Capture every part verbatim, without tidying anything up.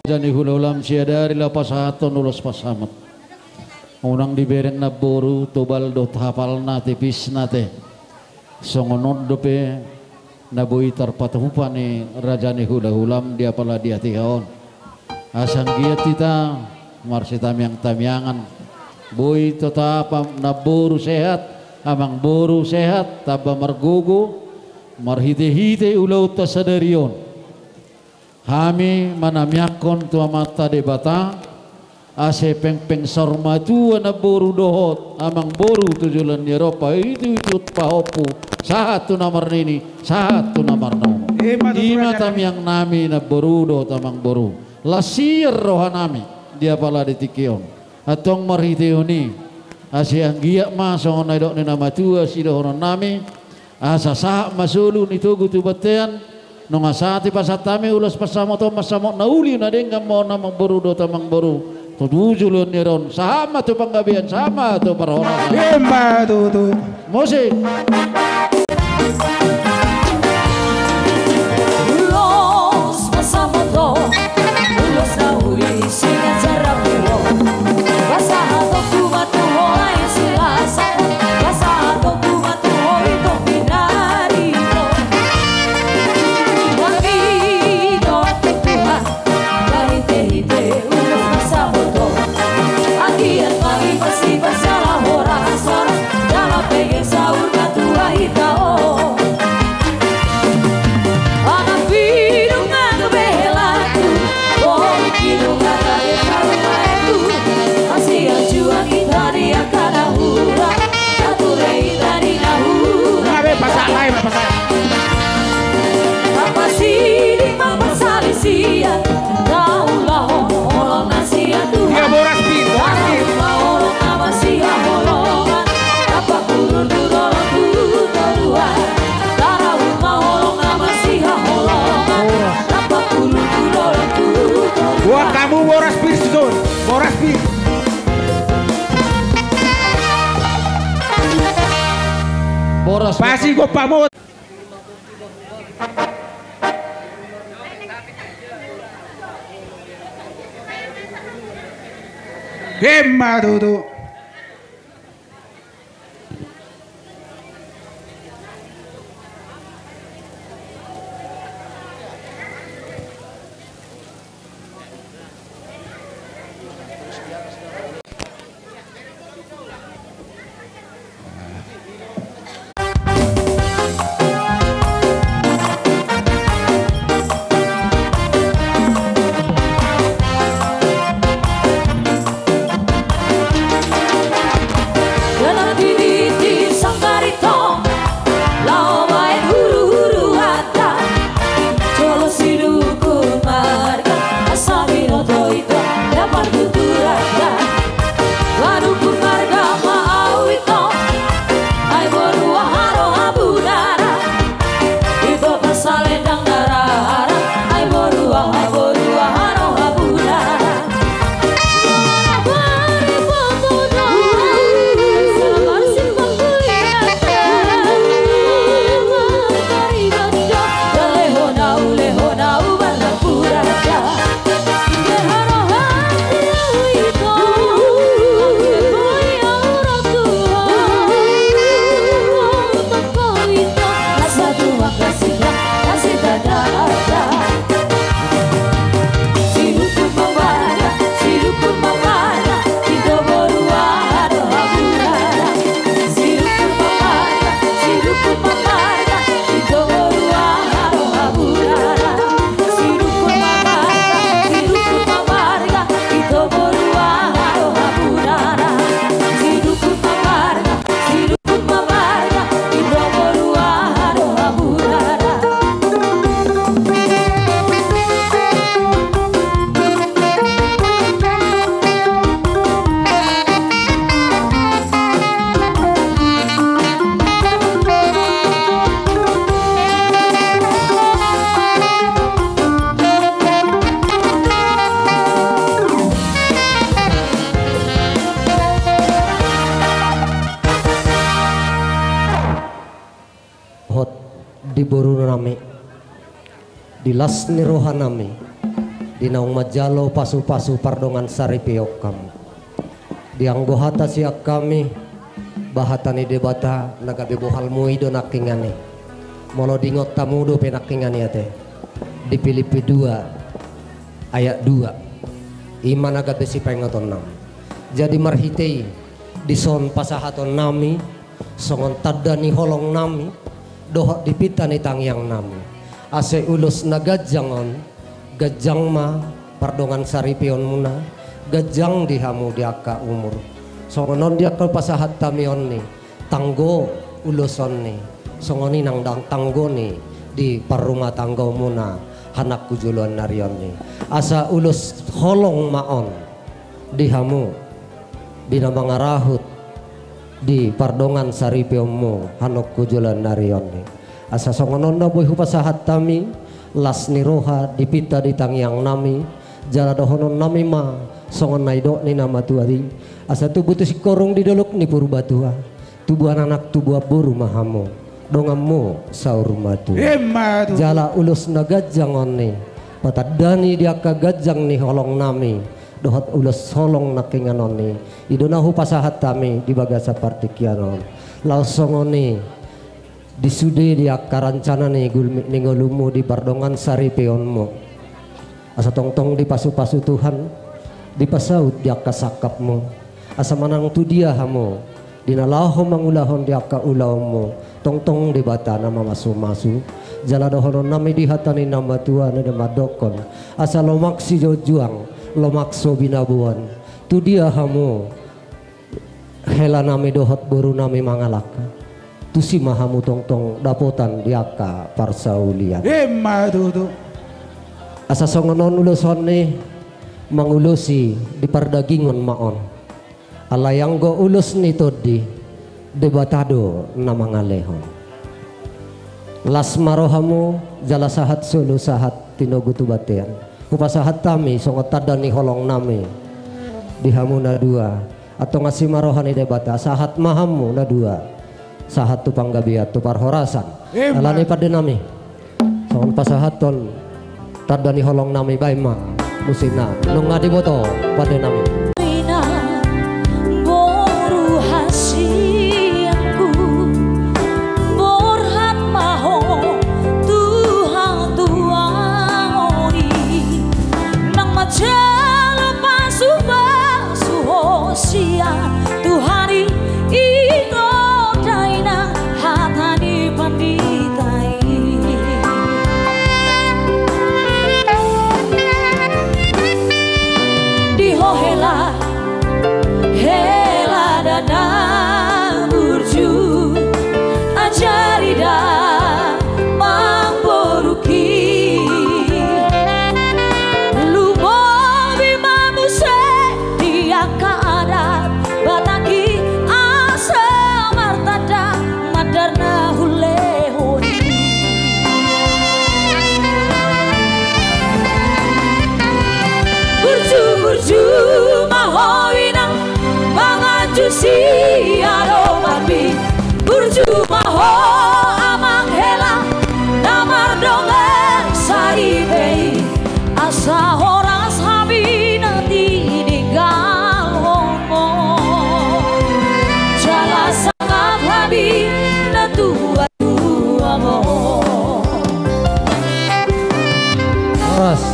Raja ni hulahulam, siadari laho pasahathon ulos pansamot. Unang dibereng namboru, tobal dohot hapalna, tipisna te. Songon on dope na boi tarpatupa ni raja ni hulahulam di apala di hatiha on. Asa anggiat hita marsitamiangtamiangan, boi totap am-, namboru sehat, amangboru sehat, tamba margogo, marhitehite ulaonta sadari on. Hami manamiangkon tu Amanta Debata, asa pengpeng saur matua namboru dohot amangboru tu joloan ni ari on, paihutihut pahompu, sahat tu na marnini, sahat tu na marnono. Ima tutu, ima raja nami. Tamiang nami namboru dohot amangboru. Las sian roha nami di apala di tingki on. Antong marhitehon i, asa anggiat ma songon na nidok ni na matua sidohonon nami, asa sahat ma solu ni togu tu bontean. Nunga sahat i pasahat hami ulos pansamot on, pansamot na uli na denggan ma on amangboru dohot amangboru. Tu joloan ni ari on, sahat ma tu panggabean, sahat ma tu parhorasan. Ima tutu. Musik. Ulos pansamot on, ulos na uli sian ajar ni roha. Pasahatonku ma tu ho, Raja Silahisahon, pasahatonku ma tu ho, ito pinaribot. Marhite Tuhan, marhitehite ulos pansamot on, anggiat ma i pasti pasahat horas-horas, jala pege saur matua hita on. Angka pidong, angka behelangku, boi pidong angka behelangku, asi anjuan hita di angka na hurang, na ture hita di na hurang. Nunga be, pasahat, pasahat. Tapasidi ma parsalisian, taulahon holong na sian Tuhan. Iya, boras, Pir, boras, Pir. Taulahon holong na masihaholongan, tapangkuhul tu dolok tu toruan. Tarahum ma holong na masihaholongan, tapangkuhul tu dolok tu toruan. Buat kamu, boras, Pir, susun. Boras, Pir. Boras. Pasti gua pamot. Ima tutu. Dalam titi sanggar i tong, laho baen huruhuruanta. Jolo sidukun marga, asa binoto i tong, dapot tuturanta. Ba dukun marga ma au i tong, ai boru aha do habunara. Ito pasalendang darara, ai boru aha, boru aha do habunara. Hot di boru nami, di las ni roha nami, Di naung manjalo pasu-pasu pardongan saripeon hamu. Di anggo hata sian hami, ba hata ni Debata na gabe bohalmu i do nangkiningan i. Molo diingot hamu dope nangkiningan i ate. Di Pilipi dua ayat dua. I ma na gabe sipaingoton nami. Jadi marhite i, dison pasahaton nami, songon tanda ni holong nami, dohot di pinta ni tangiang nami. Asa ulos na ganjang on, ganjang ma pardongan saripeonmuna, ganjang di hamu di angka umur. Songon on di angka pasahat hami on ni, tanggo ulos on ni, songon i nang dang tanggo ni, di parrumatanggaonmuna, hanangku joloan ni ari on ni. Asa ulos holong ma on, di hamu, di na mangarahut, di pardongan saripeonmu, hanangku joloan ni ari on ni. Asa songon on na boi hupasahat hami, las ni roha di pinta di tangiang nami, jala dohonon nami ma, songon na nidok ni na matua i, asa tubu tu singkoru di dolok ni Purbatua, tubuan anak tubuan boru ma hamu, donganmu saur matua. Emma tutu. Jala ulos na ganjang on ni, patandani di angka ganjang ni holong nami, dohot ulos holong nangkiningan on ni, i do na hupasahat hami di bagasan partingkian on. Laos songon i, di sude di angka rancana ni gulmit ni ngolunmu di pardongan saripeonmu. Asa tongtong dipasu-pasu Tuhan, dipasaut di angka sangkapmu. Asa manang tu dia hamu, di na laho mangulahon di angka ulaonmu, tongtong Debata na mamasu-masu. Jala dohonon nami di hata ni na matua na mandokkon. Asa lomak sijonjuang, lomak so binaboan. Tu dia hamu, hela nami dohot boru nami mangalangka. Tusi ma hamu tongtong dapotan di angka parsaulian. Emma tutu. Asa songon on ulos on ni mangulosi di pardagingon ma on. Alai anggo ulos ni tondi, Debata do na mangalehon. Las ma rohamu, jala sahat solu sahat tinogu tu bontean. Hupasahat hami songon tanda ni holong nami di hamu na dua. Antong asi ma roha ni Debata, sahat ma hamu na dua. Sahat tu panggabean, tu parhorasan. Emma. Alani pande nami. Songon pasahathon tanda ni holong nami, baen ma musik na nunga diboto pande nami. Boru hasianku, borhat ma ho tu hatuaon i, nang manjalo pasu-pasu ho sian Tuhan i, ingot dainang hata ni pandita i. Di ho hela, hela da na burju, ajari da mamboruhi. Lumobi ma muse di angka adat Batak i, asa martanda mandar na hulehon i. Burju-burju ma ho inang, manganju sian omakmi. Burju ma ho amang hela, na mardongan saripe i, asa horas hami na tininggalhon ho, jala sangap hami na tua-tua ma ho. Horas.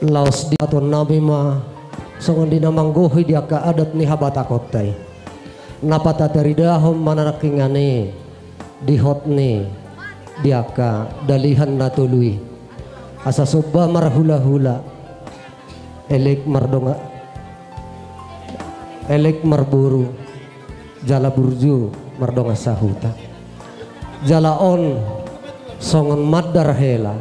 Laos dipasahat nami ma songon di na manggohi di angka adat ni habatakonta i. Na patataridahon ma nangkiningan i di hot ni di angka dalihan na tolu i. Asa somba marhula-hula, elek mardongan, elek marboru, jala burju mardongan sahuta. Jala on songon mandar hela,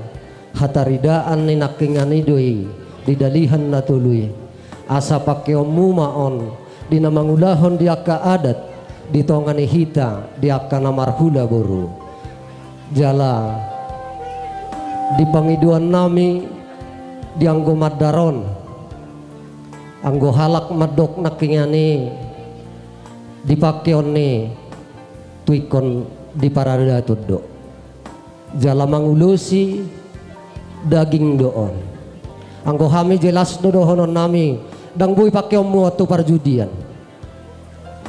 hataridaan ni nangkiningan i do i di dalihan na tolu i. Asa pangkeonmu ma on di na mangulahon di angka adat di tonga ni hita di angka na marhula boru. Jala di pangidoan nami di anggo mandar on, anggo halak mandok nangkiningan i di pangkeon ni tu ingkon di paradaton do. Jala mangulosi Daging do on. Anggo hami jelas do dohononnami, ndang boi pakeonmu on tu parjudian.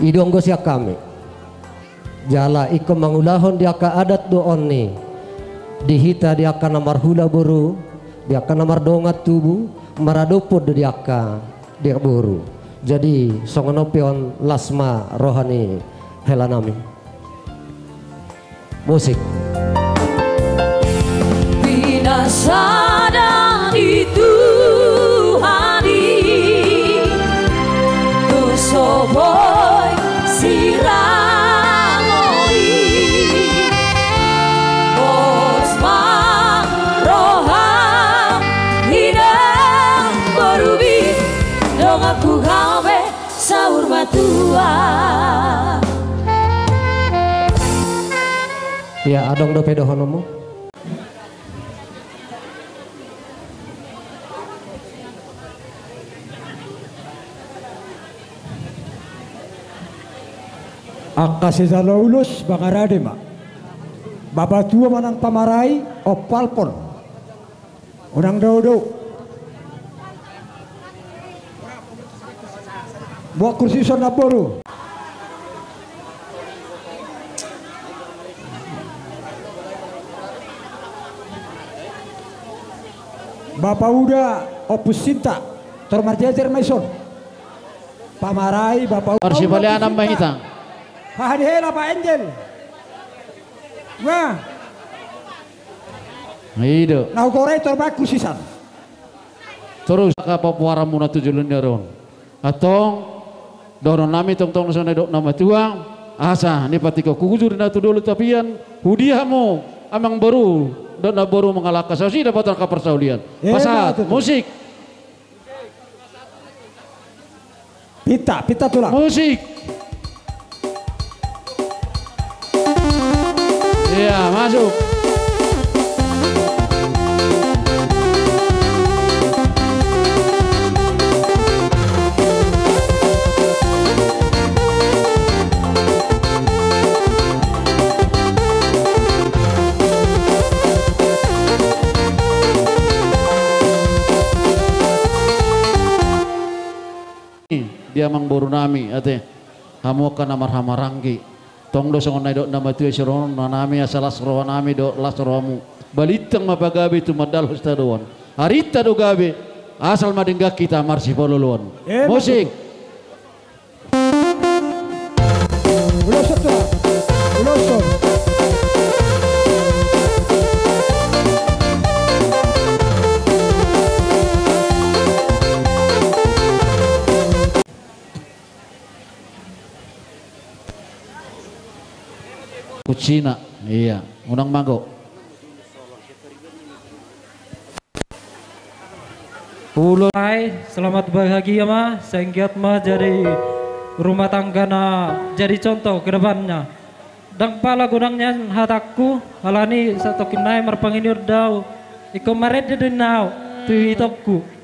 I do anggo sian hami. Jala ingkon mangulahon di angka adat do on i di hita, di angka na marhula boru, di angka na mardongan tubu, maradophon do di angka di boru. Jadi songon on pe on, las ma roha ni helanami. Musik. Pinasada ni Tuhan i, tung so boi sirang on i. Pos ma roha, inang boru i, donganku hau be, saur matua. Ia, adong dope dohononmu? Angka sijalo ulos, mangarade ma. Bapatua manang pamarai, ompalpon. Unang dao-dao. Buat kursi son, namboru. Bapa Uda, Ompu Sinta, tor marjejer ma i son. Pamarai, Bapa Uda, Ompu Sinta. Parsipalianan ma hita. Haha di hela, Pak Angel. Wah. I do. Na hugorei tor baen kursi san. Torus angka papoaranmuna tu joloan ni ari on. Antong, dohononnami tongtong songon na nidok ni na matua, asa nipatikok hujur na tu dolok tapian, hudia hamu amang boru dohot namboru mangalangka, saonari dapotan angka parsaulian. Pasahat, musik. Pinta, pinta tulang. Musik. Iya, masuk. Di amang borunami, ate. Hamu angka na marhahamaranggi. Tong do songon na nidok ni na matua i, sirohononnami asa las rohanami dohot las rohamu. Balintang ma pagabe tumandalhon sitadoan. Arinta do gabe, asal ma denggan hita marsipaloloan. Musik. Ulos on, Tulang. Ulos on. Kucina, iya. Unang mago. Ulos. Hai, selamat bahagia ma, sanggiat ma jadi rumah tangga na jadi contoh ke depannya. Ndang pala godang nian hatangku, alani satongkin nai marpangidoan do au, ingkon marende do inna au tu itongku.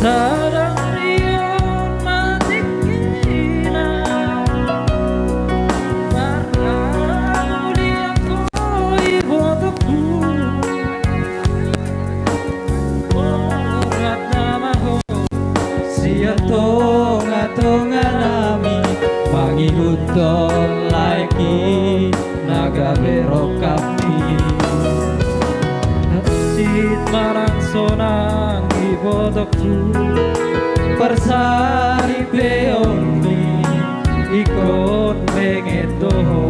Sadari on ma tingkina, marnau di angka ibotongku. Borat nama ho sian tongatonganami, mangihuthon laengki na gabe rongkapmi. Hansit ma nang sonang ibotongku, parsaripeonmi ingkon benget do ho.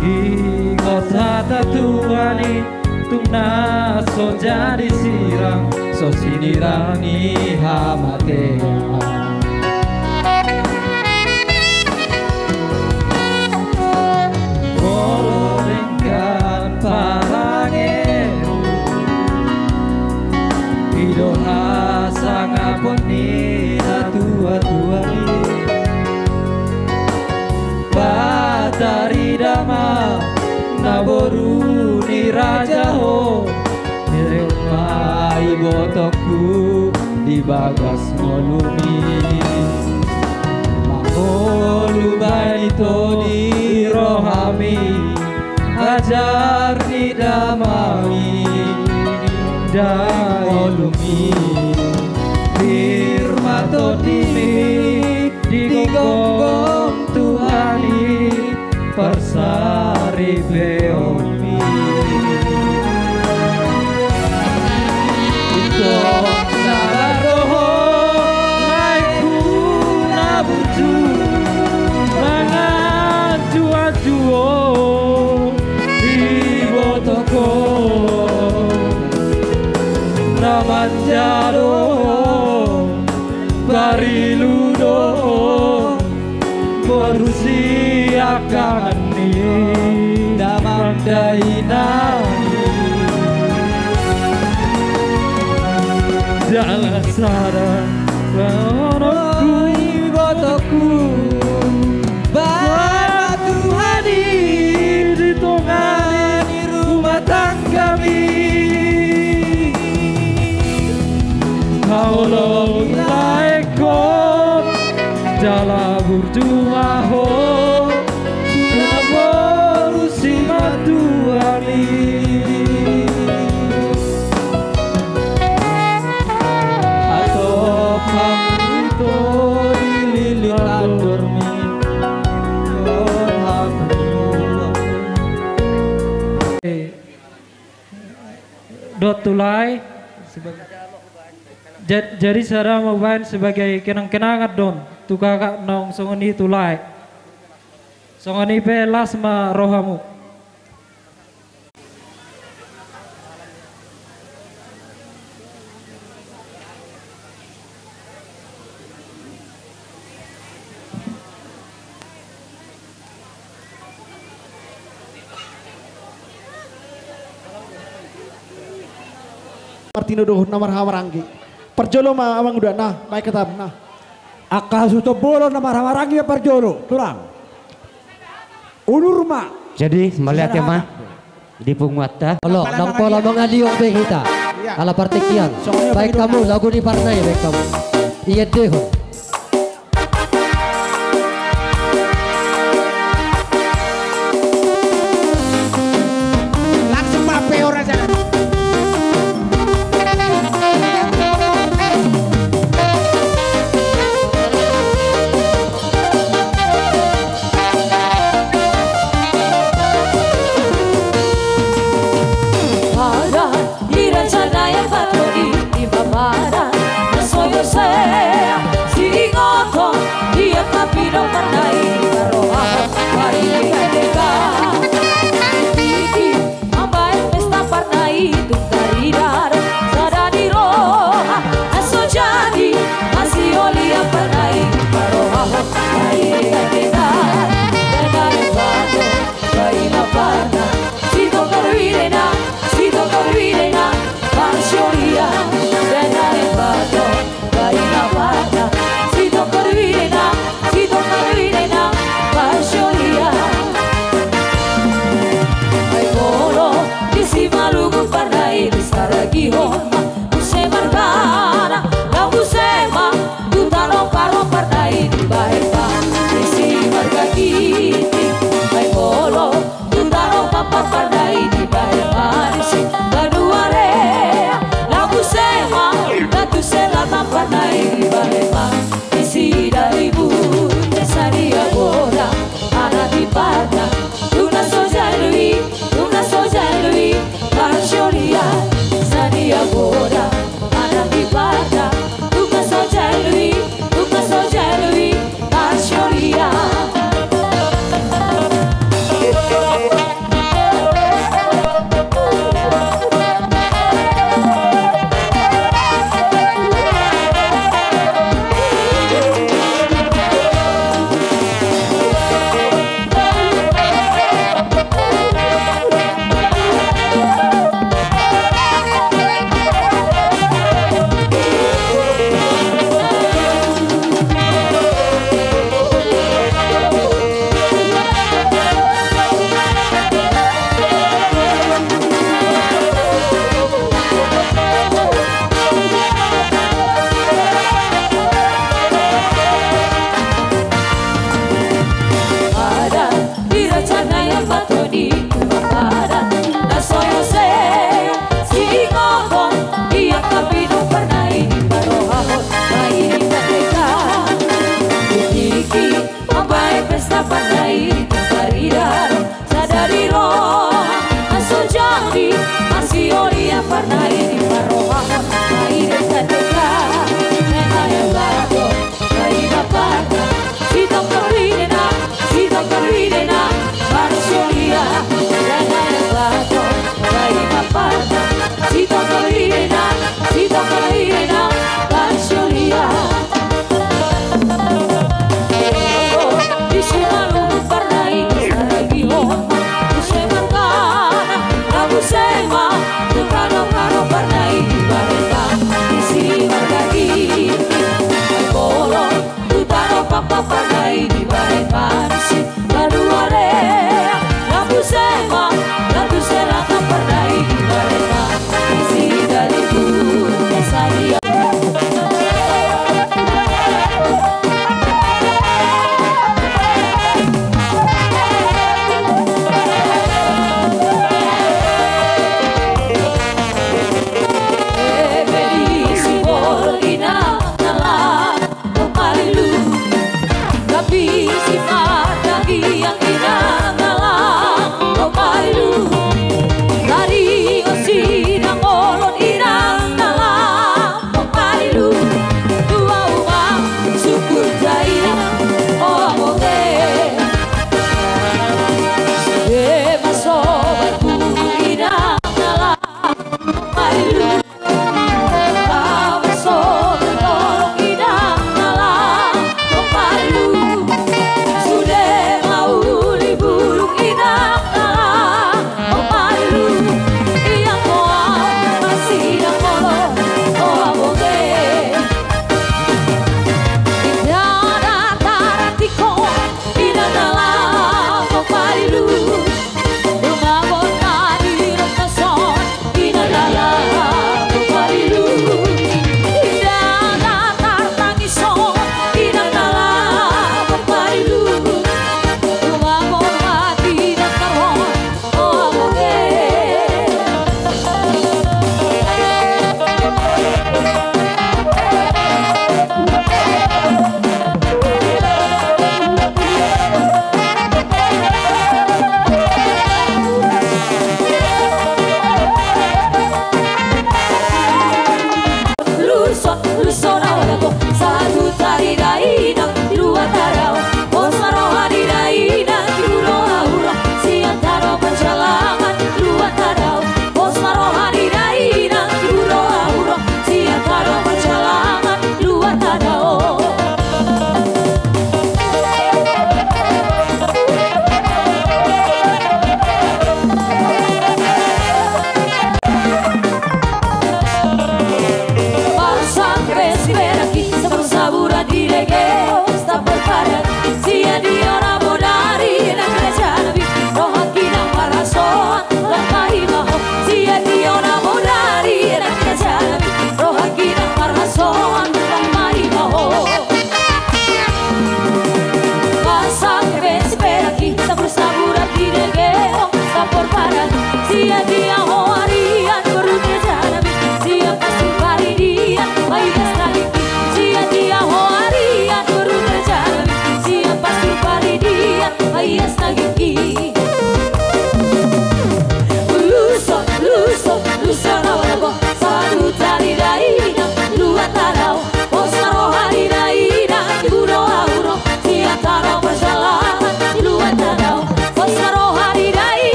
Ingot hata Tuhan i, tung na so jadi sirang, so sinirang ni hamatean. Molo denggan parange, i do hasangapon ni natuatua i. Patarida ma na boru ni Jaho, direm ma ibotongku di bagas ngolumi. Mangolu baen ito di rohami, ajar ni damami, di ngolumi. Pir ma tondimi, di gonggom Tuhan i parsaripeonmi. Ingkon na mardohot, laengku na burju, manganju-anju ho, ibotongku na manjalo, parilu do, boru siangkangan ni damang dainang. Jala sada, ibotongku, baen ma Tuhan i di tonga ni rumah tanggami. Haholongi laengkon, jala burju ma ho, tu namboru simantuan i. Hatop hamu ito di liling andormi, hatop hamu. Dohot tu lae. Ja-, jadi sada ma hubaen sebagai kenang-kenangan do on tu kakak naung songon i tu lae. Songon i pe las ma rohamu. Martinodohon na marhahamaranggi. Parjolo ma amang uda na, baen hata na. Angka hasuhuton bolon na marhahamaranggi ma parjolo, tulang. Udur ma. Jadi, mauliate ma di punguanta. Olo, ndang pola mangaliat be hita. Iya. Ala partingkian. Baen hamu lagu ni parna i, baen hamu. Iendehon. Langsung ma pe ora jalan. Padan, i raja na ia patodi, i papadan na so i use.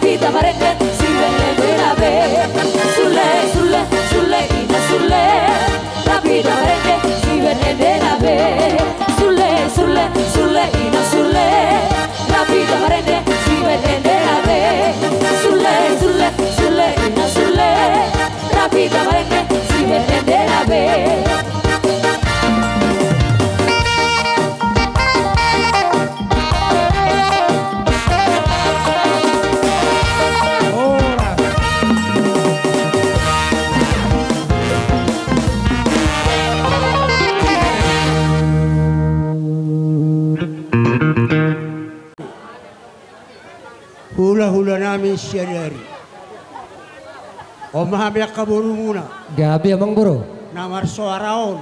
Rapi ta marende sian endena be. Sulle, sulle, sulle, ina sulle. Rapi ta marende sian endena be. Sulle, sulle, sulle, ina sulle. Rapi ta marende sian endena be. Sulle, sulle, sulle, ina sulle. Rapi ta marende sian endena be. Hulahula nami sian ari. On ma hami angka borumuna. Gabe amang boru. Na marsoara on.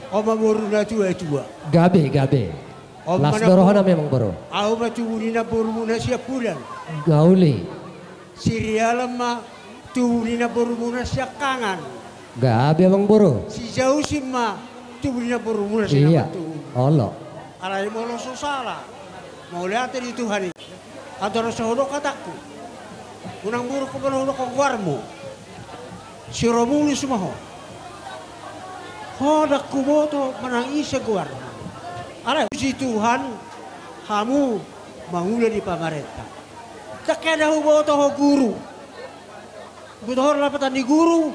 On ma boru na tua-tua. Gabe, gabe. On ma las na do roha nami amang boru. Ahu ma tubu ni namborumuna sian Pulan. Gauli. Si Rialan ma tubu ni namborumuna sian Kangan. Gabe amang boru. Si Jausin ma tubu ni namborumuna sian Iya. Olo. Alai molo so sala, mauliate di Tuhan i. Andorang so hudok hatangku, unang muruk ho molo hudok goarmu. Si Romulus ma ho. Ho ndang huboto manang ise goarmu. Alai puji Tuhan, hamu mangula di pamarenta. Ndang hea huboto ho guru. Huboto ho lapatan ni guru.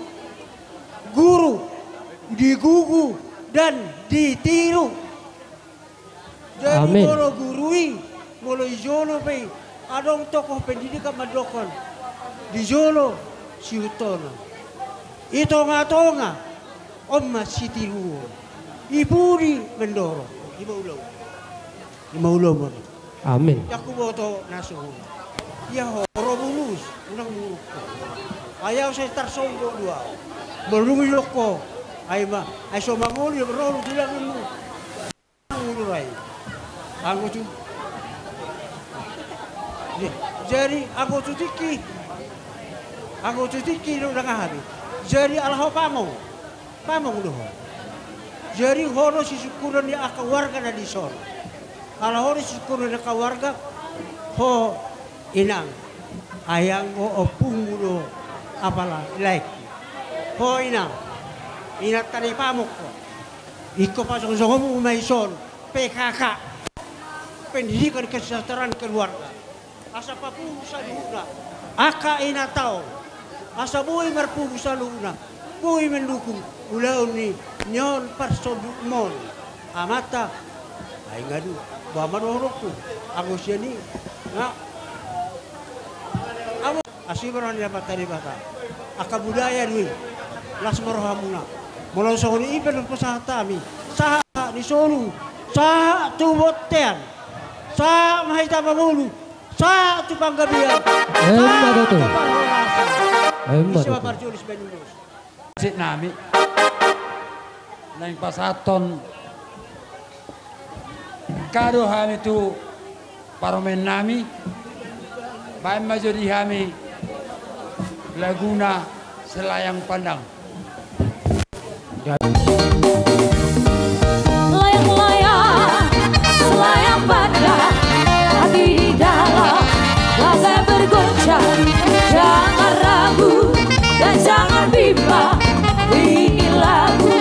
Guru digugu dan ditiru. Jadi Amin. Molo guru i, molo di jolo pe i, adong tokoh pendidikan mandokhon, di jolo sihuthon on. Di tonga-tonga on ma sitiruon. Di pudi mandorong. I ma ulaon. I ma ulaon. Amin. Ndang huboto na so hu. Ia ho, Romulus, unang muruk ho. Ai ahu sai tarsonggot do ahu. Molo dung didok ho, ai ma, ai so mangolu, ro do tulang i. Mangolu ai. Anggo tu. Jadi, anggo tu tingki. Anggo tu tingki do dang aha be. Jadi, ala ho pamong. Pamong do ho. Jadi, ho do sisungkunon ni angka warga na dison. Ala ho do sisungkunon ni angka warga. Ho, inang. Ai anggo ompungmu do apala laengku. Ho, inang. Inanta na pamong ho. Ingkon pajongjongmu ma dison, P K K. Pendidikan kesejahteraan keluarga. Asa papungu saluhutna angka inanta on. Asa boi marpungu saluhutna. Boi mandukung ulaon ni on parsondukmon. Amanta. Ai nga do. Boha ma dohononku. Anggo sian i. Nga. Asi ma roha ni Debata. Angka budaya do i. Las ma rohamuna. Molo songon i pe do pasahat hami. Sahat ni solu. Sahat tu bontean. Sahat ma hita mangolu. Sahat tu panggabean. Emma tutu. Emma tutu. Ise ma parjolo sibaen ulos. Sip nami. Naeng pasahathon kado hami tu parumaen nami. Baen ma jo di hami laguna Selayang Pandang. Layang-layang, selayang pandang, hati di dalam bagai bergoncang. Jangan ragu dan jangan bimbang, ini lagu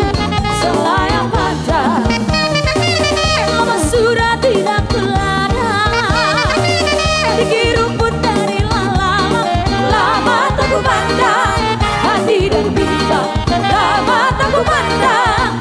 Selayang Pandang. Lama sudah tidak kulada, di rumput dari lalaman. Lama tak kupandang hati dan bimbang, lama tak kupandang.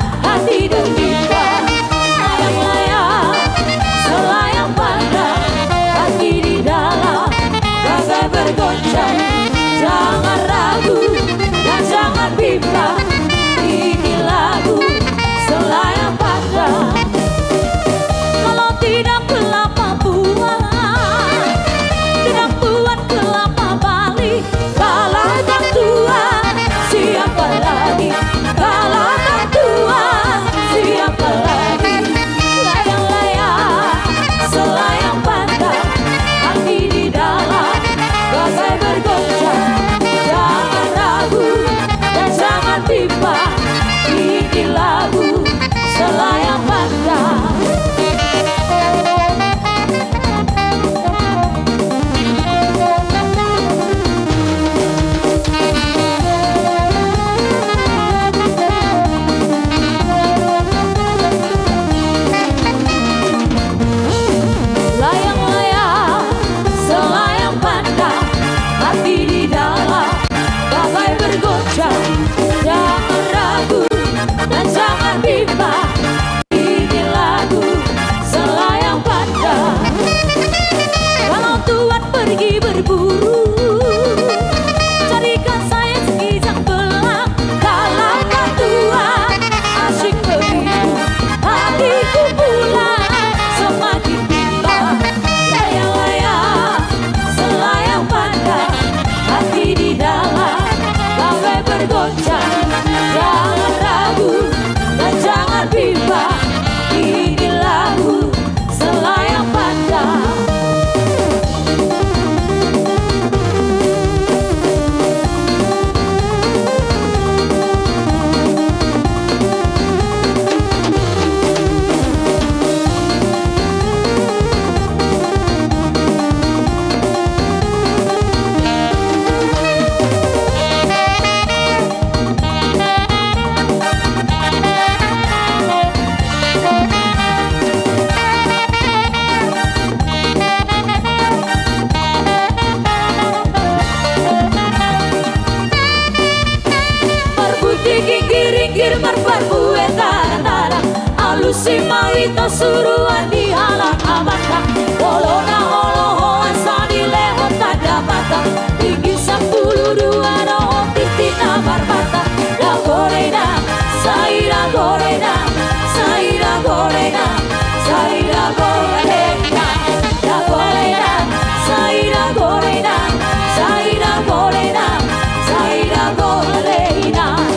Tara-tara, alusi ma hita suruan ni halak Amanta. Molo na olohoan sai dilehon tanda mata, tinggi sampulu dua dohot tintin na marbata. Dago dainang, sai dago dainang, sai dago dainang, sai dago dainang. Dago dainang, sai dago dainang, sai dago dainang, sai dago dainang.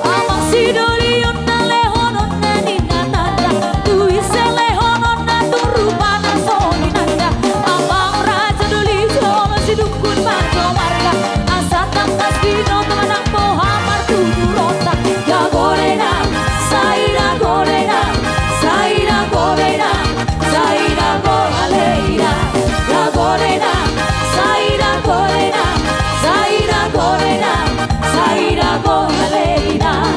Amang sidolion na lehononna ninna tanda, tu ise lehononna tu rupa na so ninna. Amang raja doli jolo sidungkun marga marga, asa tangkas binoto manang boha martuturonta. Dago dainang, sai dago dainang, sai dago dainang, sai dago dainang. Dago dainang, sai dago dainang, sai dago dainang, sai dago dainang.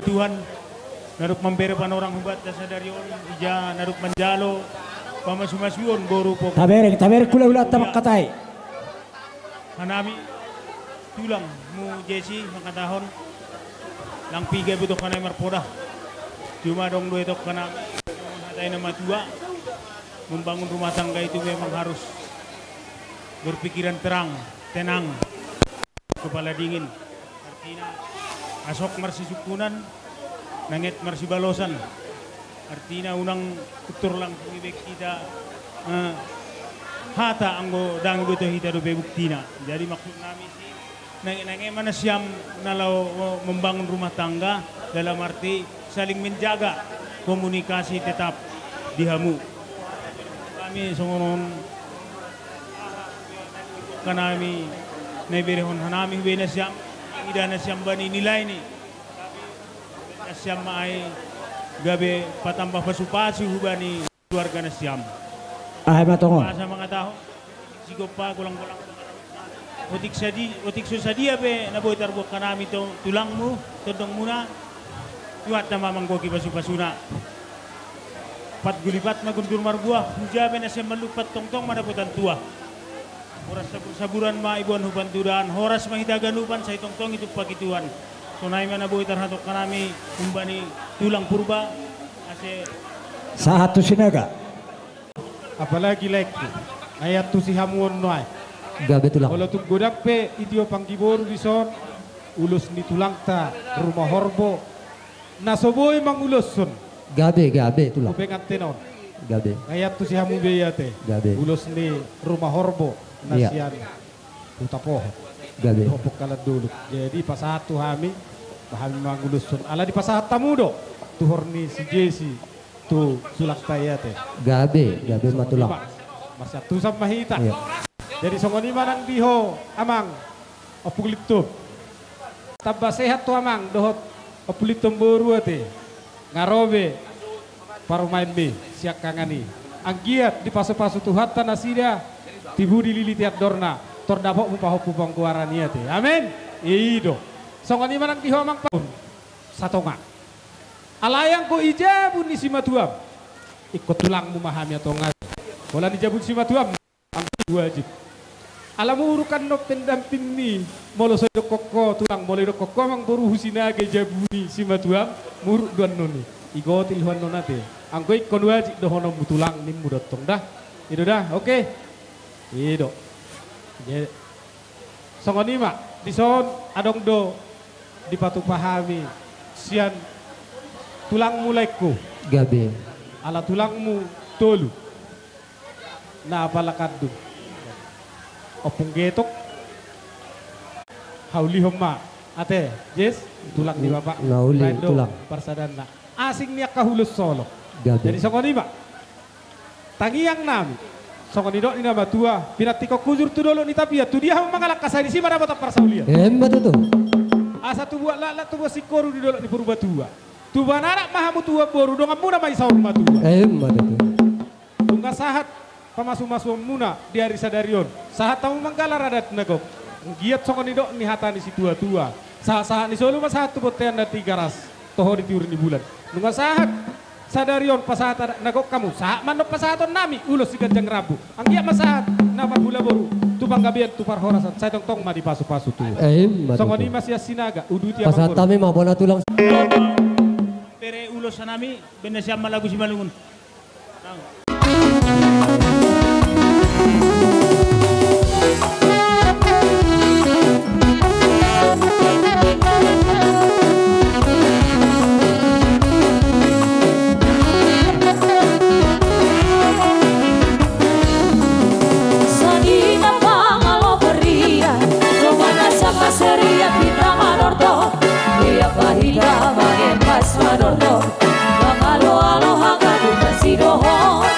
Tuhan, na dob mambere panorang hubanta sadari on, ija na dob manjalo pamasumasuon boru pok. Tabereng, tabereng hulahulanta mangkatai. Hanami, tulangmu Jesi mangkatahon, ndang piga be tongka nami marpoda. Cuma adong do i tongka nami, hata ni na matua, membangun rumah tangga itu memang harus berpikiran terang, tenang, kepala dingin. Artina, asok marsisungkunan, nanget marsibalosan. Artina, unang turtur langsung ibaen hita, eh, hata anggo ndang iboto hita dope buktina. Jadi maksud nami si, nange-nange ma nasiam na laho, eh, membangun rumah tangga, dalam arti saling menjaga, komunikasi tetap di hamu. Hami songon on, tongka nami na iberehon hanami hubani nasiam, ida nasiam bani nilai ni nasiam ma ai gabe patambah pasupasu hubani keluarga nasiam. Aha ma tongon? Asa mangatahon, sigompa golang-golang. Otik sadi-, otik so sadia pe na boi tarbuat hanami tu tulangmu, tondongmuna, Tuhanta ma manggohi pasupasuna. Pat gulipat ma guntur marbuah, huja pe nasiam manumpak tongtong ma dapotan tuah. Horas sabur-saburan ma iboan hupantudan, horas ma hita ganupan sai tongtong itumpaki Tuhan. Sonai ma na boi tarhatongka nami humbani tulang Purba, ase sahat tu Sinaga. Apalagi laengku, na iantusi hamu on nuaeng. Gabe tulang. Molo tung godang pe itio panggi boru dison, ulos ni tulangta Ruma Horbo, na so boi manguloshon. Gabe, gabe tulang. Tu penganten on. Gabe. Na iantusi hamu be i ate. Gabe. Ulos ni Ruma Horbo, na sian Huta Pohon. Gabe. Dohot Pongkalan Dolok. Jadi pasahat tu hami, ba hami manguloshon. Ala dipasahat hamu do, tuhor ni si Jesi tu tulangta i ate. Gabe, gabe ma tulang. Marsiantusan ma hita. Jadi songon i ma nang di ho amang, Ompu Lintop. Tamba sehat tu amang dohot Ompu Lintop boru ate. Nga ro be parumaenmi siangkangan i. Anggiat dipasupasu Tuhanta nasida, tibu dililiti andorna, tor dapotmu pahompu panggoaran i ate. Amen. I do. Songon i ma nang di ho amang paun. Satonga. Alai anggo i jabu ni simatuam, ingkon tulangmu ma hami antong ate. Holan i jabu ni simatuam, anggo i wajib. Ala muruk annon pendampingmi, molo so idokkon ho tulang, molo idokkon ho amang boru hu Sinaga i jabu ni simatuam, muruk do annon i. Igotil ho annon ate. Anggo ingkon wajib dohononmu tulang nimmu do antong da. I do da, oke. I do. Jadi, songon i ma, dison adong do dipatupa hami sian tulangmu laengku. Gabe. Ala tulangmu tolu. Na apala kandung. Ompung Getok. Haulihon ma. Ate, Jes, tulang ni bapak. Na uli tulang. Parsadanna. Asing ni angka hulos solo. Gabe. Jadi songon i ma. Tangiang nami. Songon nidok ni na matua, pinantikhon hujur tu dolok ni tapian, tu dia hamu mangalangka sai disi ma dapotan parsaulian. Emma tutu. Asa tubuan laklak tubuan singkoru di dolok ni Purbatua. Tubuan anak ma hamu tubuan boru, donganmuna ma i saur matua. Emma tutu. Nunga sahat pamasumasuonmuna di ari sadari on. Sahat hamu manggalar adat na gok. Anggiat songon nidok ni hata ni situatua. Sahatsahat ni solu ma sahat tu bontean na Tigaras, toho di tiur ni bulan. Nunga sahat sadari on pasahat adat na gok hamu, sahat ma annon pasahatonnami ulos siganjang rambu. Anggiat ma sahat na parhula boru tu panggabean tu parhorasan, sai tongtong ma dipasupasu Tuhan. Eh, ima tutu. Songon i ma sian Sinaga, uduti amang boru. Pasahat hami ma bona tulang. Bere ulos hanami, baen nasiam ma lagu Simalungun. Songon i ma pangalo beria, songon na sanga seria hita manortor. Ia pa hita magempas manortor, mangaloalo haganup na sidohot.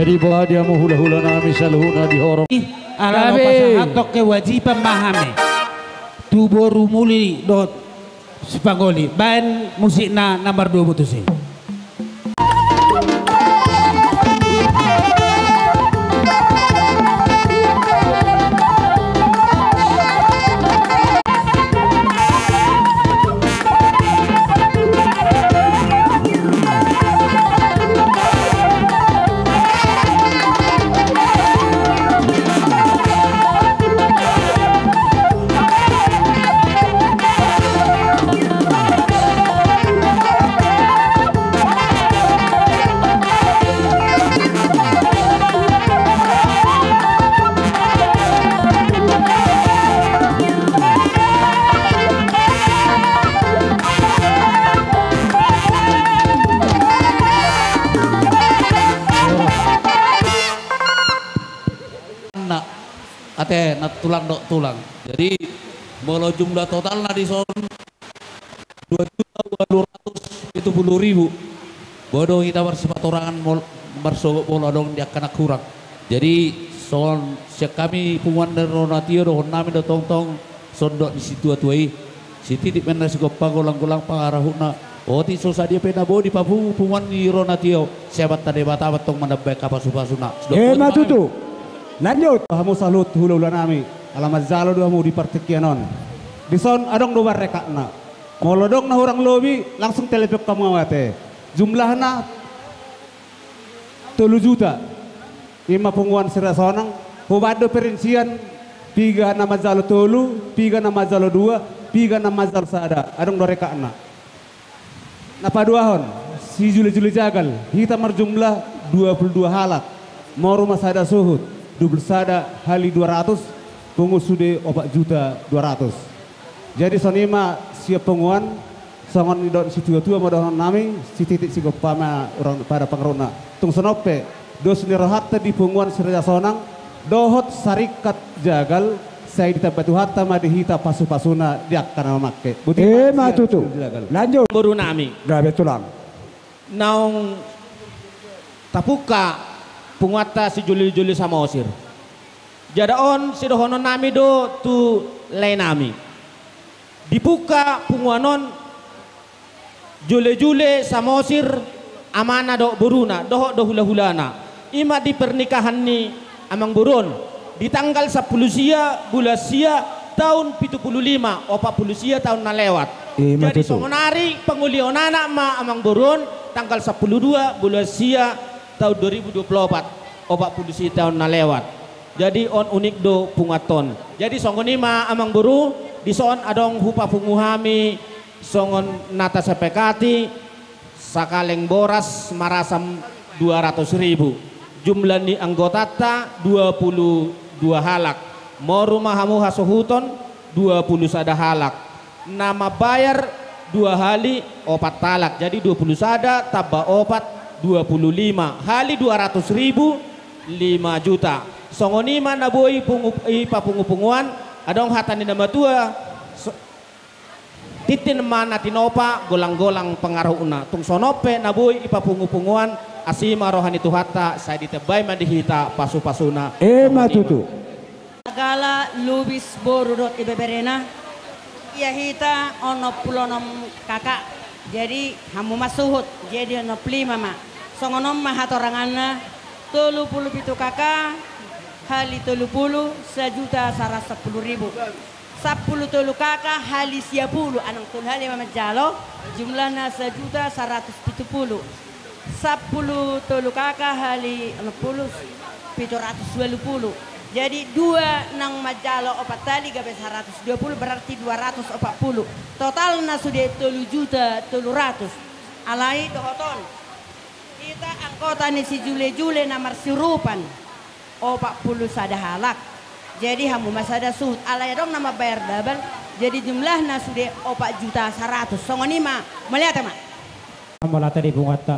Iba dia mau hula-hula nami saluhutna di horong. Alana pasahathon kewajiban ma hami tu boru muli dohot sipangoli. Baen musikna na mardua botus i. Ate, na tulang dohot tulang. Jadi molo jumlah totalna dison dua juta ualu ratus pitu pulu ribu. Boha do hita marsipatorangan mol-, marsogot molo adong di angka na hurang. Jadi songon sian hami punguan ni Ro Natio dohonon nami do tongtong songon dok ni situatua i. Sititi ma na sigompa, golang-golang pangarahutna. Otik so sadia pe na boi dipapungu punguan ni Ro Natio, sai Amanta Debata ma tong manambai angka pasu-pasuna. Ima tutu. Lanjut. Hamu saluhut hula-hula nami, ala manjalo do hamu di partingkian on. Dison adong do barrekatna. Molo adong na hurang lobi, langsung telepon hamu au ate. Jumlahna tolu juta. Ima punguan Siraja Sonang, hubaen do perincian, piga na manjalo tolu, piga na manjalo dua, piga na manjalo sada. Adong do rekatna. Na paduahon, sijule-jule jagal, hita marjumlah dua pulu dua halak. Moru ma sada suhut, dua pulu sada hali dua ratus, pungu sude opat juta dua ratus. Jadi songon i ma sian punguan, songon nidok ni situatua ma dohonon nami, sititi sigompa ma hurang pada pangarahutna. Tung songon on pe, dos ni rohanta di punguan Siraja Sonang dohot saringkat jagal, sai ditamba Tuhanta ma di hita pasu-pasuna di angka na mamangke. Boti ma. Ima tutu. Jagal. Lanjut. Boru nami. Gabe tulang. Naung tapungka punguanta sijule-jule Samosir. Jala on sidohonon nami do tu lae nami. Dipungka punguan on jule-jule Samosir, amana dohot boruna, dohot do hula-hulana. Ima di pernikahan ni amangboru on di tanggal sampulu sia bulan sia taon pitu pulu lima, opat pulu sia taon na lewat. Ima tutu. Jadi songonari pangolion anak ma amangboru on tanggal sampulu dua bulan sia taon dua ribu dua pulu opat, opat pulu sia taon na lewat. Jadi on unik do punguanta on. Jadi songon i ma amangboru, dison adong hupapungu hami songon na tasepakati, sakaleng boras marasam dua ratus ribu. Jumlah ni anggotanta dua pulu dua halak. Moru ma hamu hasuhuton dua pulu sada halak. Na mambayar dua hali opat halak, jadi dua pulu sada tamba opat, dua pulu lima, hali dua ratus ribu, lima juta. Songon i ma na boi pungu-, ipapungu-punguan, adong hata ni na matua, so-, tintin ma na tinopa, golang-golang pangarahutna. Tung songon on pe na boi ipapungu-punguan, asi ma roha ni Tuhanta, sai ditambai ma di hita pasu-pasuna. Ima tutu. Sagala lubis boru dohot ibeberena, ia hita onom pulu onom K K, jadi hamu ma suhut, jadi onom pulu lima ma. Songon on ma hatoranganna, tolu pulu pitu K K hali tolu pulu, sajuta saratus sampulu ribu. Sampulu tolu K K hali sia pulu, anang tolu hali ma manjalo, jumlahna sajuta saratus pitu pulu. Sampulu tolu K K hali onom pulu, pitu ratus ualu pulu. Jadi dua nang manjalo opat hali gabe saratus dua pulu, berarti dua ratus opat pulu. Totalna sude tolu juta tolu ratus. Alai dohot on, hita anggota ni sijule-jule na marsiurupan opat pulu sada halak. Jadi hamu ma sada suhut, alai adong na mambayar dabal, jadi jumlahna sude opat juta saratus. Songon i ma. Mauliate ma. Mauliate di punguanta.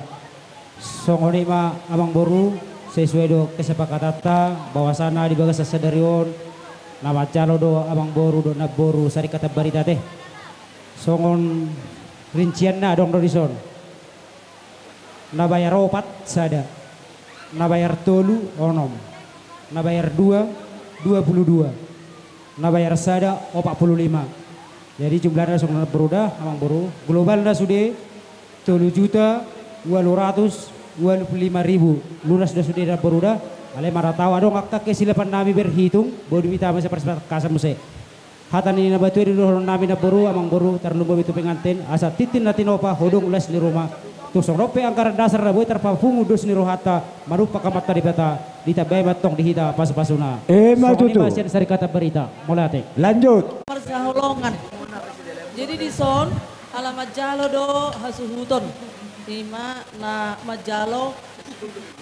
Songon i ma amangboru, sesuai do kesepakatanta, bahwasana di bagasan sadari on na manjalo do amangboru dohot namboru saringkatan barita ate. Songon rincianna adong do dison. Na bayar opat sada. Na bayar tolu, onom. Na bayar dua, dua puluh dua. Na bayar sada, opat puluh lima. Jadi jumlahna songon na namboru da, amangboru. Globalna sude, tolu juta, ualu ratus, ualu puluh lima ribu. Lunas do sude namboru da. Alai marhata adong angka kesilapannami berhitung, boi do hita marsipatangkasan muse. Hata ni na matua i do dohononnami namboru, amangboru, tarlumobi tu penganten, asa tintin na tinopa, hodong las ni ruma. Tung songon on pe anggaran dasar na boi tarpapungu dos ni rohanta, manumpak Amanta Debata, ditambai ma tong di hita pasupasuna. Emma tutu. Songon i ma sian Saringkatan Barita, mauliate. Lanjut. Parsihaholongan. Jadi dison, ala manjalo do hasuhuton. Ima na manjalo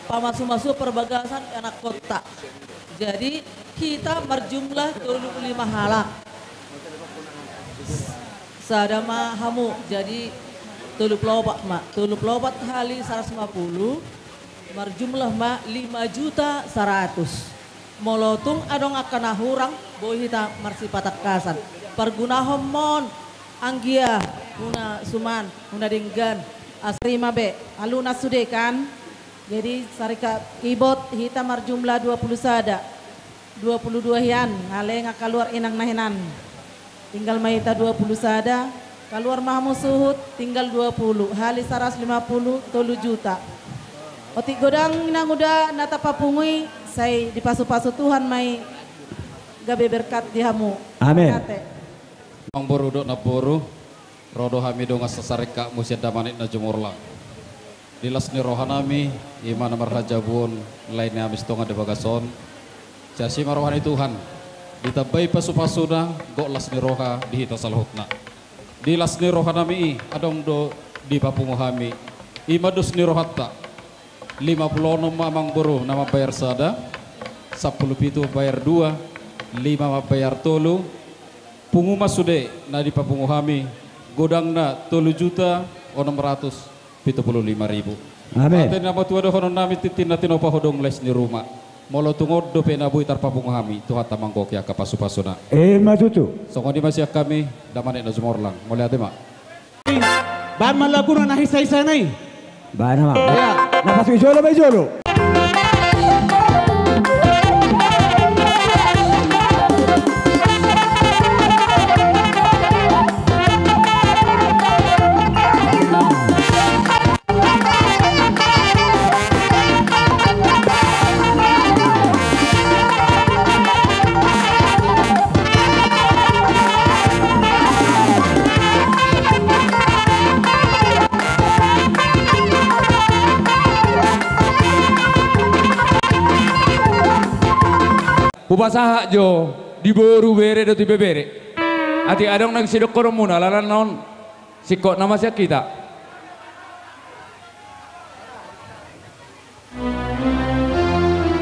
pamasumasu parbagasan anakkonta. Jadi hita marjumlah tolu puluh lima halak. Sada ma hamu, jadi tolu puluh opat ma. Tolu puluh opat hali saratus lima puluh, marjumlah ma lima juta saratus. Molo tung adong angka na hurang, boi hita marsipatangkasan. Pargunahon ma on, anggia, huna suman, huna denggan. Asa rima be, alunan sude kan. Jadi, Saringkat Ibot, hita marjumlah dua puluh sada. Dua puluh dua hian, nga leleng kaluar inang na hinan. Tinggal ma hita dua puluh sada, kaluar ma hamu suhut, tinggal dua puluh, hali saratus lima puluh, tolu juta. Otik godang inang uda na tapapungu i, sai dipasupasu Tuhan ma i gabe berkat di hamu. Amin. Mauliate. Amangboru dohot namboru, ro do hami dongan sasaringkatmu sian damanik na jumurlang. Di las ni rohanami, ima na marhajabuon lae ni hami sitonga di bagas on. Sai asi ma roha ni Tuhan, ditambai pasupasuna, gok las ni roha di hita saluhutna. Di las ni rohanami i, adong do dipapungu hami. Ima dos ni rohanta. Lima puluh onom ma amangboru na mambayar sada, sampulu pitu mambayar dua, lima mambayar tolu, pungu ma sude na dipapungu hami, godangna tolu juta onom ratus pitu puluh lima ribu. Amin. Ate na matua dohononnami tintin na tinopa hodong las ni ruma. Molo tung on dope na boi tarpapungu hami, Tuhanta manggohi angka pasupasuna. Emma tutu. Songon i ma sian hami, damanik na jumurlang. Mauliate ma. Baen ma laguna na hisahisana i. Baen ma. Ia. Na pasu i jolo, baen jolo. Hupasahat jo di boru, bere dohot ibebere. Atik adong na sidohononmuna, alana on singkop nama sian hita.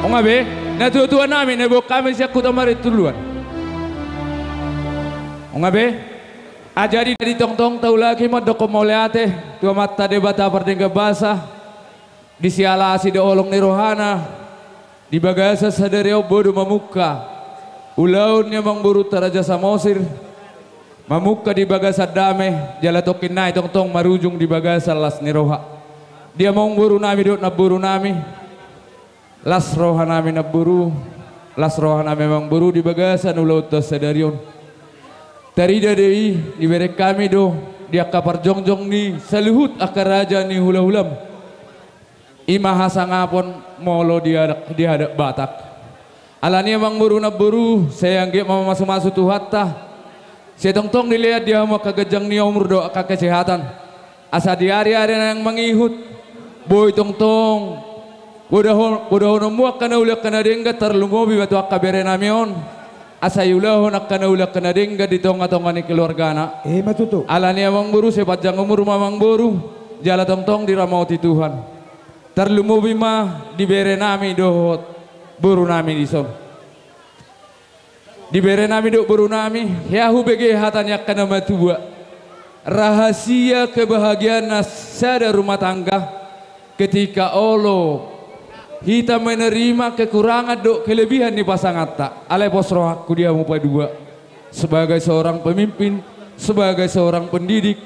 Onga be, natuatuanami na diboan hami sian Huta Martuluan. Onga be, a jadi na ditongtong taulaki mandokhon mauliate tu Amanta Debata pardenggan basa, di siala asi dohot holong ni rohana, di bagasan sadari on boi do mamungka ulaon ni amangborunta Raja Samosir, mamungka di bagasan dame, jala tongkin nai tongtong marujung di bagasan las ni roha. Di amangborunami dohot namborunami, las rohanami namboru, las rohanami amangboru di bagasan ulaonta sadari on. Tarida do i, dibereng hami do di angka parjongjong ni saluhut angka raja ni hulahulam. Ima hasangapon molo di adat, di adat Batak. Alani i amangboru namboru, sai anggiat ma mamasumasu Tuhanta. Sai tongtong dilean di hamu angka ganjang ni umur dohot angka kesehatan. Asa di ariari na naeng mangihut, boi tongtong godahon-, godahononmu angka na uli angka na denggan, tarlumobi ma tu angka berenami on. Asa iulahon angka na uli angka na denggan di tongatonga ni keluargana. Ima tutu. Alani i amangboru, sai panjang umur ma amangboru, jala tongtong diramoti Tuhan. Tarlumobi ma di berenami dohot borunami dison. Di berenami dohot borunami, hea hubege hata ni angka na matua. Rahasia kebahagiaan na sada rumah tangga, ketika olo hita menerima kekurangan dohot kelebihan ni pasanganta. Alai pos rohangku di hamu padua, sebagai seorang pemimpin, sebagai seorang pendidik,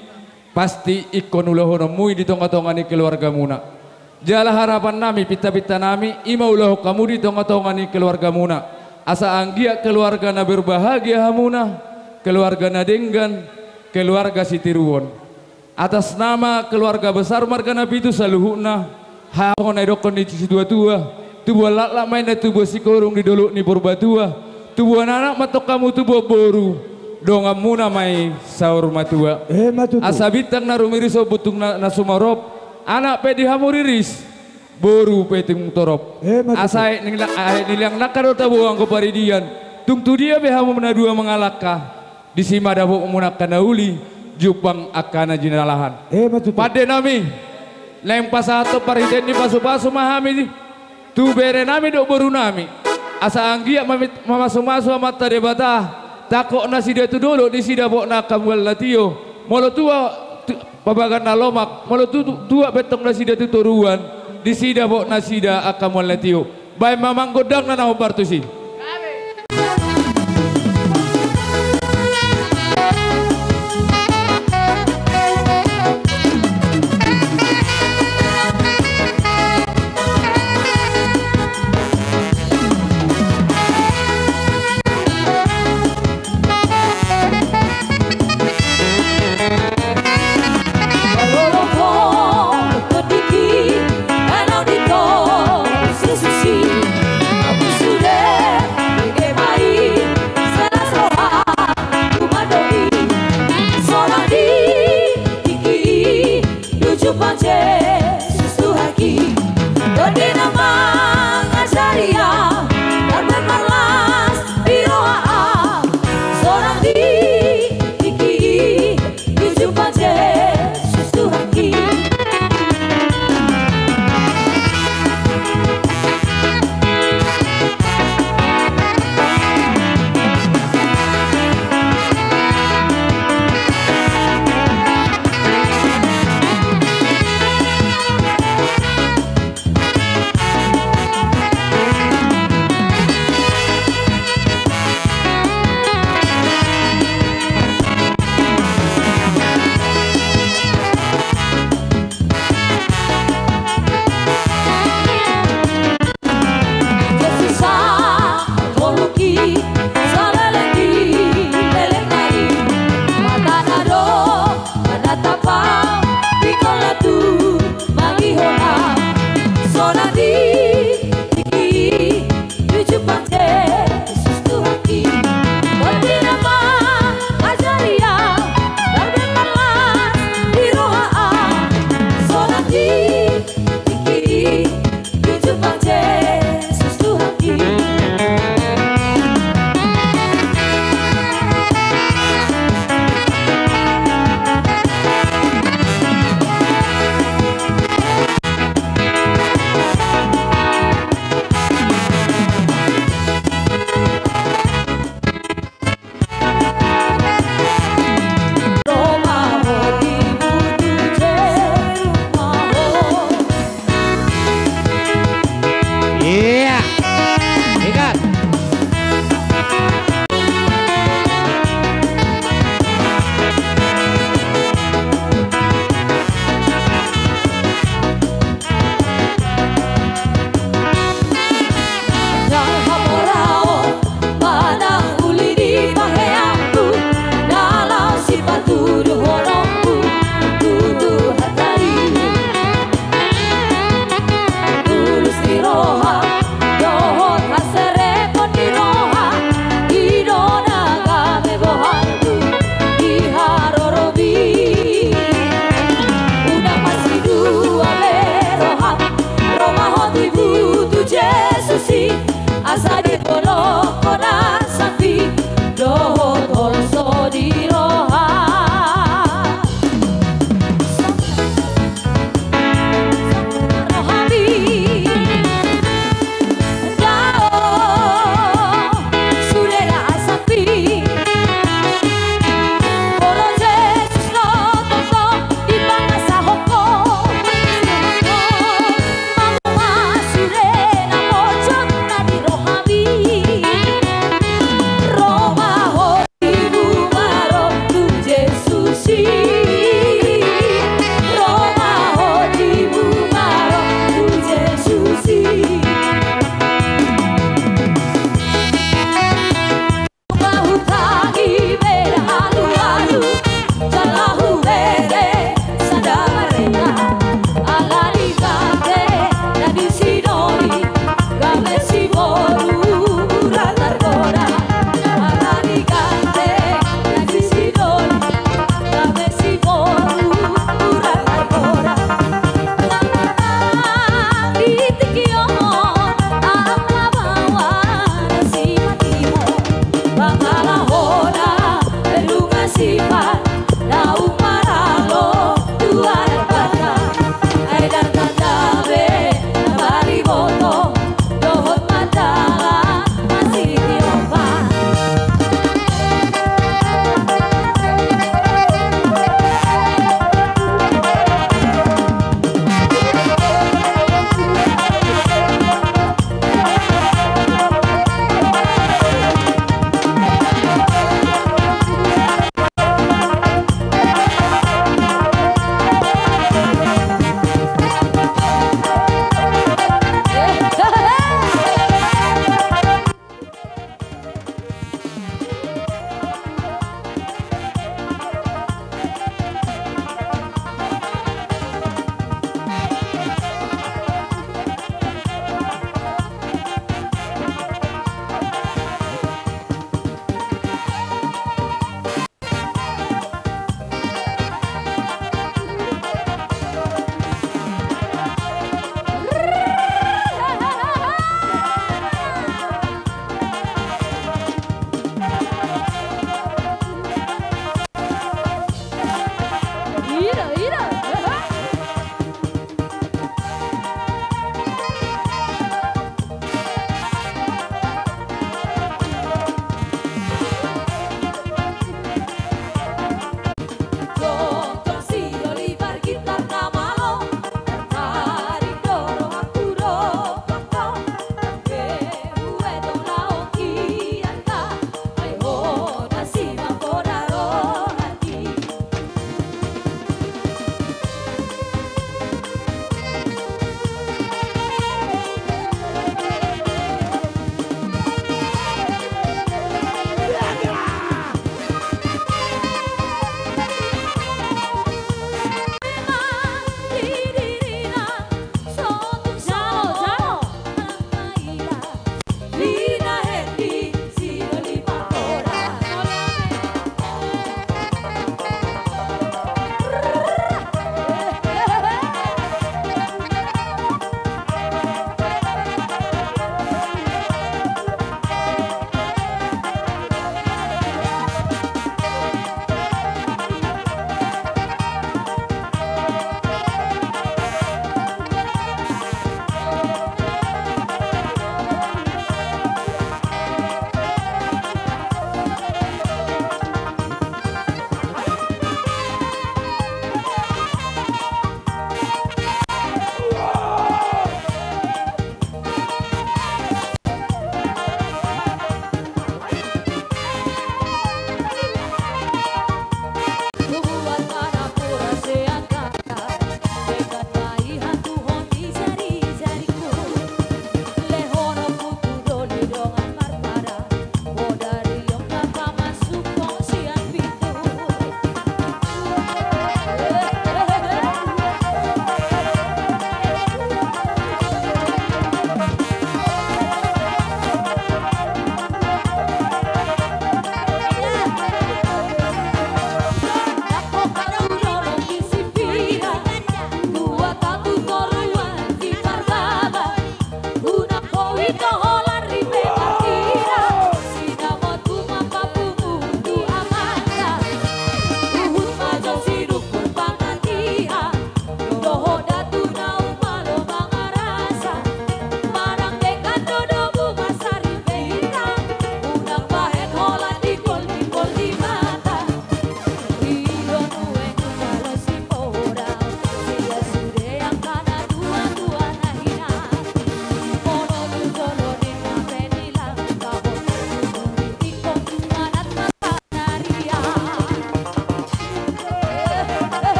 pasti ingkon ulahononmu i di tongatonga ni keluargamuna. Jala harapan nami, pinta-pinta nami, i ma ulahon hamu di tonga-tonga ni keluargamuna. Asa anggiat keluarga na berbahagia hamuna, keluarga na denggan, keluarga sitiruon. Atas nama keluarga besar marga Napitu saluhutna, haha na didokkon ni situa-tua, tubuan laklak ma inna tubuan sikorung di dolok ni Purbatua, tubuan anak ma antong hamu tubuan boru, donganmuna ma i saur matua. Emma tutu. Asa bintang na rumiris on, buntung na, na sumorop, anak pe di hamu riris, boru pe tung torop. Emma tutu. Asa aek ni la-, aek ni liang nangka do tabo anggo paridian, tung tu dia pe hamu na dua mangalangka, disi ma dapotmuna angka na uli, jumpang angka na jinalahan. Emma tutu. Pande nami, naeng pasahathon parhitean ni pasu-pasu ma hami tu bere nami dohot boru nami. Asa anggiat mami-, mamasu-masu Amanta Debata, tangkok nasida tu dolok, disi dapotna angka mual na tio. Molo tua, tu-, pabagan na lomak, molo tu-, tu-, tuat pe antong nasida tu toruan, disi dapot nasida angka mual na tio. Baen ma amang gondangna na hombar tusi.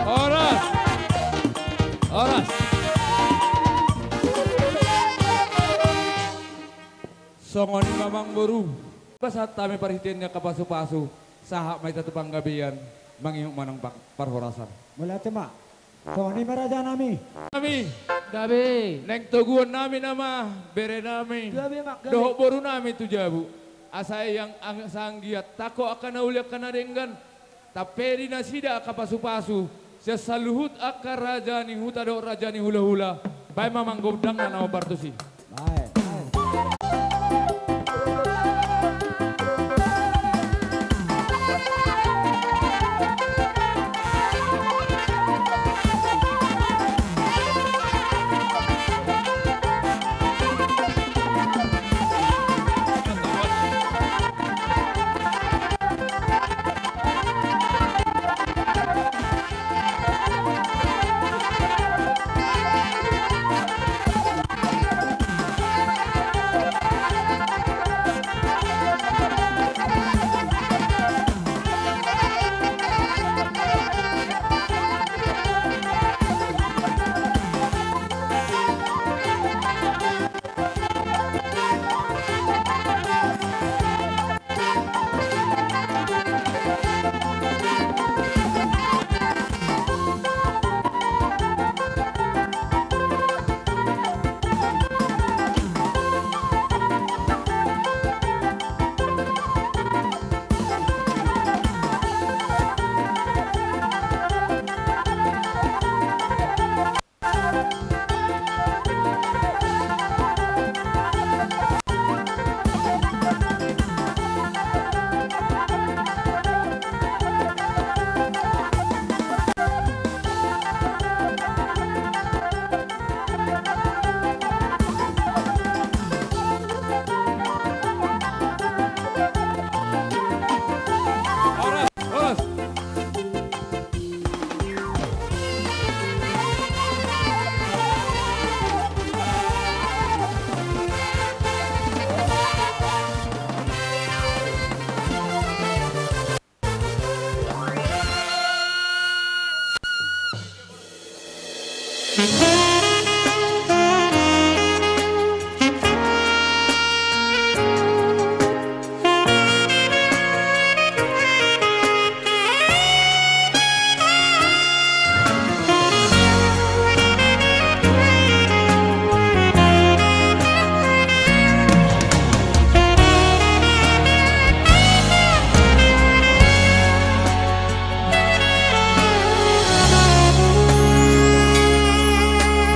Horas. Horas. Songon i ma amangboru, pasahat hami parhitean ni angka pasupasu, sahat ma hita tu panggabean, mangihut ma nang pa-, parhorasan. Mauliate ma. Songon i ma raja nami. Nami. Gabe. Naeng toguon nami nama bere nami. Gabe ma, gabe. Dohot boru nami tu jabu. Asa iang ang-, asa anggiat tangko angka na uli angka na denggan. Tapedi nasida angka pasupasu, sian saluhut angka raja ni huta dohot raja ni hulahula, baen ma amang gondangna na hombar tusi. Baen, baen.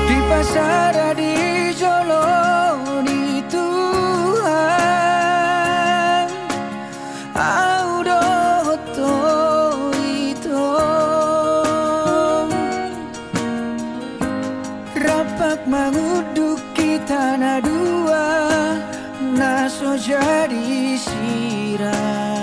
Dipasada di jolo ni Tuhan, au dohot ho ito. Rampak mangunduk hita na dua, na so jadi sira.